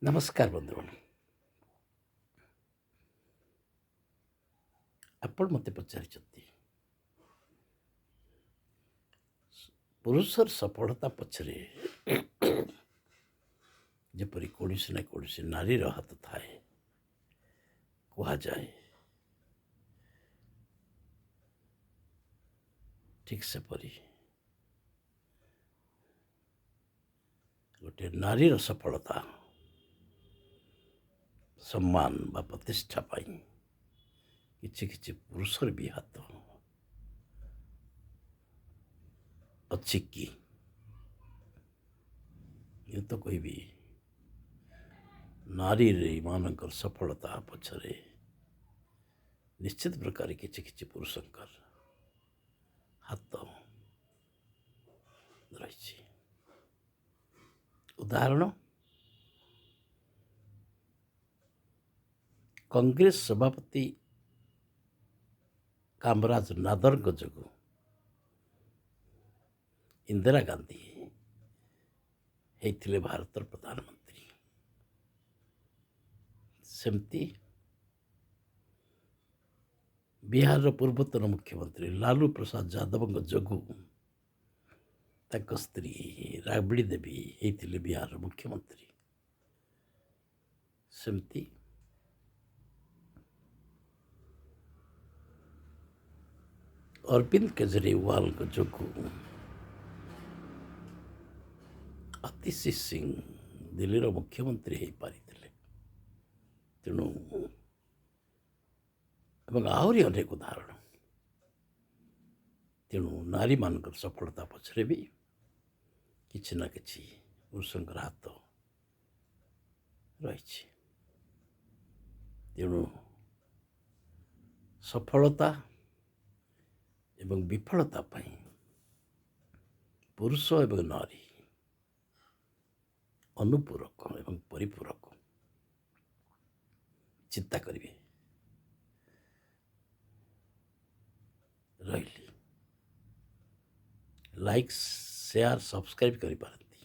ନମସ୍କାର ବନ୍ଧୁଗଣ। ଆପଣ ମୋତେ ପଚାରିଛନ୍ତି, ପୁରୁଷର ସଫଳତା ପଛରେ ଯେପରି କୌଣସି ନା କୌଣସି ନାରୀର ହାତ ଥାଏ କୁହାଯାଏ, ଠିକ୍ ସେପରି ଗୋଟିଏ ନାରୀର ସଫଳତା, ସମ୍ମାନ ବା ପ୍ରତିଷ୍ଠା ପାଇଁ କିଛି କିଛି ପୁରୁଷର ବି ହାତ ଅଛି କି? ମୁଁ ତ କହିବି, ନାରୀମାନଙ୍କର ସଫଳତା ପଛରେ ନିଶ୍ଚିତ ପ୍ରକାର କିଛି କିଛି ପୁରୁଷଙ୍କର ହାତ ରହିଛି। ଉଦାହରଣ, କଂଗ୍ରେସ ସଭାପତି କାମରାଜ ନାଦରଙ୍କ ଯୋଗୁଁ ଇନ୍ଦିରା ଗାନ୍ଧୀ ହେଇଥିଲେ ଭାରତର ପ୍ରଧାନମନ୍ତ୍ରୀ। ସେମିତି ବିହାରର ପୂର୍ବତନ ମୁଖ୍ୟମନ୍ତ୍ରୀ ଲାଲୁ ପ୍ରସାଦ ଯାଦବଙ୍କ ଯୋଗୁଁ ତାଙ୍କ ସ୍ତ୍ରୀ ରାବିଡ଼ି ଦେବୀ ହେଇଥିଲେ ବିହାରର ମୁଖ୍ୟମନ୍ତ୍ରୀ। ସେମିତି ଅରବିନ୍ଦ କେଜରିୱାଲଙ୍କ ଯୋଗୁଁ ଆତିଶୀ ସିଂ ଦିଲ୍ଲୀର ମୁଖ୍ୟମନ୍ତ୍ରୀ ହେଇପାରିଥିଲେ। ତେଣୁ ଏବଂ ଆହୁରି ଅନେକ ଉଦାହରଣ। ତେଣୁ ନାରୀମାନଙ୍କର ସଫଳତା ପଛରେ ବି କିଛି ନା କିଛି ପୁରୁଷଙ୍କର ହାତ ରହିଛି। ତେଣୁ ସଫଳତା ଏବଂ ବିଫଳତା ପାଇଁ ପୁରୁଷ ଏବଂ ନାରୀ ଅନୁପୂରକ ଏବଂ ପରିପୂରକ। ଚିନ୍ତା କରିବେ। ରହିଲି। ଲାଇକ୍, ସେୟାର, ସବସ୍କ୍ରାଇବ୍ କରିପାରନ୍ତି।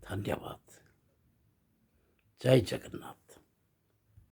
ଧନ୍ୟବାଦ। ଜୟ ଜଗନ୍ନାଥ।